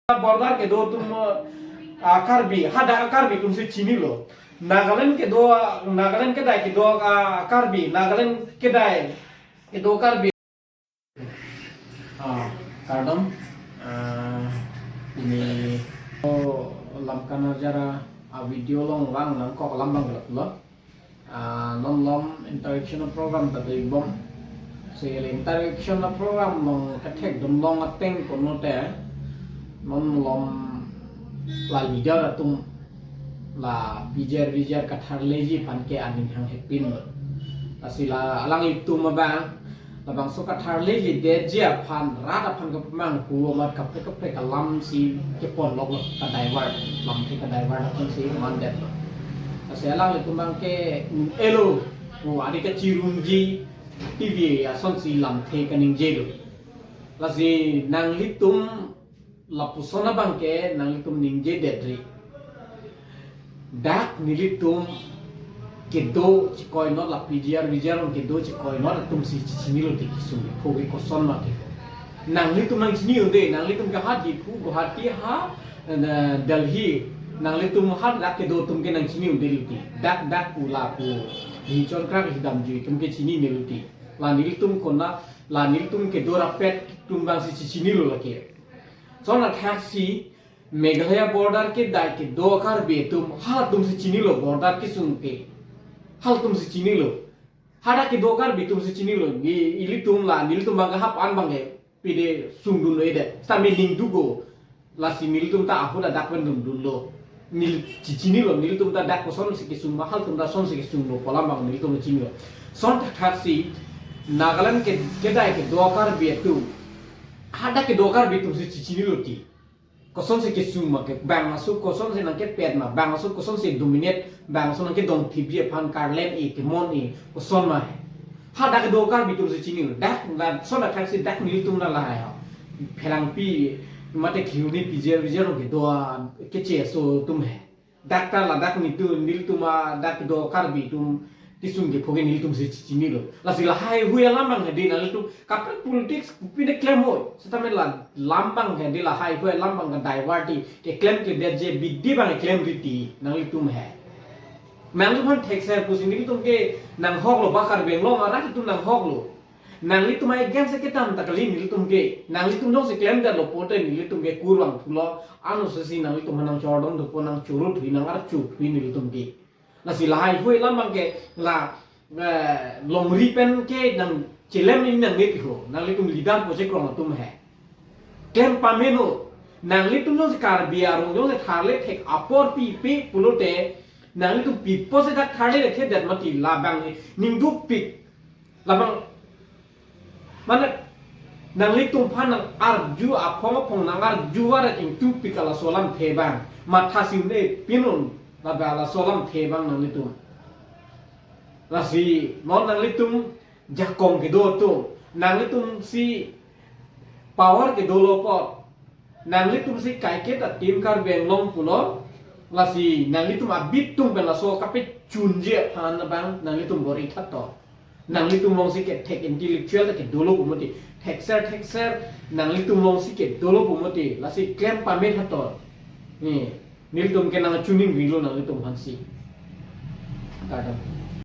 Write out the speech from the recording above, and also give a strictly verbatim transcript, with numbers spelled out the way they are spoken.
Border kedo atum, ah, Karbi, hadak Karbi atum si chinilo. Nagaland kedo, Nagaland kedai kedo, ah, Karbi, Nagaland kedai kedo Karbi. Ah, kardom, ah, ini, oh, Lamka Najar a video along vang nangkok alam abang lo. Ah, non malom interaction program ta dei bom. Si la interaction program along kethek dun long ateng kono te, non malom la leader atum, la P G R V G R katharleji aphan ke aning hang hepin lo. Lasi la alanglitum abang, labangso katharleji detji aphan, rat aphan kapamanghu amat kaprek kaprek alam si kepon lok lo, ka divert, lamthe ka divert aphan si mandetlo. Lasi alanglitum abang ke, mm, elo, o adi kachirumji, T V ason si lamthe kaningjelo. Lasi nanglitum lapuson abang ke nanglitum ningjedet ri. Dak nelitum kedo chikoi not, la P G R V G R along kedo chikoi not atum si chichinilo ti kesung, phogi koson ma ti. Nanglitum nangchini un-e, nanglitum ke ha Diphu, Guwahati, ha, eh, Delhi, nanglitum hadak kedo atum ke nangchini un-e lo ti. Dak dak pu la pu, hichon krak hidamjui atum ke chininelo ti. La nelitum kona, la nelitum kedo rapet atum abang si chichinilo lake. Lason athaksi Meghalaya border kedai kedo Karbi atum, halatum si chinilo border kesung ke. Halatum si chinilo. Hadak kedo Karbi atum si chinilo. Ni ilitum la, nelitum abang hap an abang ke pide sungdunlo-edet. Seta me ning dugo. Lasi nelitum ta ahut adak pen dundunlo. Neli chi- chinilo, nelitum ta dak koson si kesung ma, halatum ta son si kesunglo pu alam abang nelitum chinilo. Lason athaksi Nagaland ke, kedai kedo Karbi atum, hadak kedo Karbi atum si chichinilo ti. Koson si kesung ma ke, bang aso koson si nangkepet ma, bang aso koson si dominate, bang aso nangkedongthipji aphan karlem-e, kemon-e, koson ma he. Hadak kedo Karbi atum si chinilo, dak, dak, lason athaksi dak nelitum la lahai ho. Pherangpi, mate Kheroni P G R V G R along kedo a, keche aso atum he. Dak ta ladak nitu, nelitum adak kedo Karbi atum kesung kepho ke nelitum si chinilo. Lasi lahai hui alam abang hedi nanglitum kaprek politics pine klem hoi. Setame la lam abang hedi lahai hui alam abang ke divert ti, keklem kledetji bidi abang keklem ri ti nanglitum he. Nanglitum aphan thekser pusi nelitum ke nanghoklo, ba Karbi Anglong arat atum nanghoklo. Nanglitum against si kedam ta kali nelitum ke. Nanglitum jongsi klemdetlo pulote nelitum ke kurvangthulo, ano sesi nanglitum aphan nangchordon thupo, nangchorothui, nangarchuthui nelitum ke. Lasi lahai hui alam abang ke la, eh, longri pen ke nangchelem ni nangne ti ho. Nanglitum leader po chekrong atum he. Klem pameno. Nanglitum jongsi Karbi arong jongsi tharle thek apor pipe pulote, nanglitum pi apotsi dak tharle thekdet mati, labang ning dukpik. Labang, mane, nanglitum aphan nangarju aphong aphong nangarju varet ingtupik laso alamthe abang. Matha si un-e pinun, labang laso alamthe abang nanglitum. Lasi non nanglitum jakong kedo atum, nanglitum si power kedolo apot, nanglitum si kaike ta Team Karbi Anglong pulo, lasi nanglitum abit atum pen laso kapechunji aphan abang nanglitum bor-i tha to. Nanglitum along si kethek intellectual ta kedolo pu mati, thekser thekser nanglitum along si kedolo pu mati, lasi klem pame tha to. Ni, nelitum ke nangchuning rilo nanglitum aphan si. Kardom.